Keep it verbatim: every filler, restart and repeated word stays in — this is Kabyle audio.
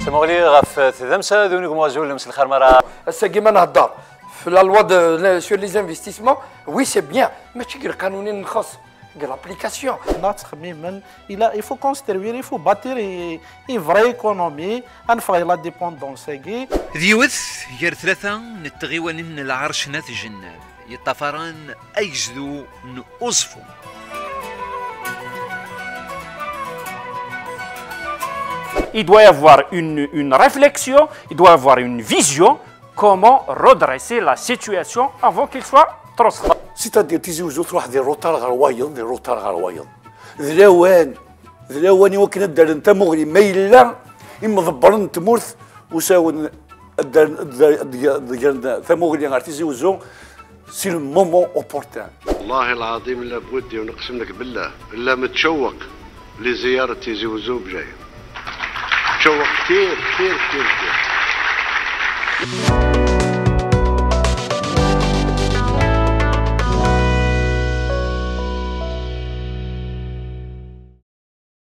Muɣli ɣef tdamsa d unegmu azul, mselxir mara. Ass-agi ma nhedder f la loi de, sur les investissements, oui, c'est bien, mačči deg lqanun i nxeṣṣ, deg l'application. Neɣ ttxemmimen, il a, il faut construire, il faut bâtir une vraie économie, ad neffeɣ i la dépendance-agi. D yiwet gar tlata n tɣiwanin n lɛerc n At Jennad yeṭṭafaren agezdu n Uẓeffun. Il doit y avoir une, une réflexion, il doit y avoir une vision, comment redresser la situation avant qu'il soit trop tard. C'est-à-dire, Tizi Ouzou tṛuḥ di retard ɣer wayeḍ, di retard ɣer wayeḍ. D lawan, d lawan i wakken ad d-rren tamuɣli, ma yella imḍebbren n tmurt usawen ad d-rren, ad d-, ad d-, ad d-gren tamuɣli ɣer Tizi Ouzou, c'est le moment opportun. والله العظيم لابد ونقسم لك بالله إلا متشوق لزيارة تيزي وزو بجاية. متشوق كثير، كثير، كثير، كثير.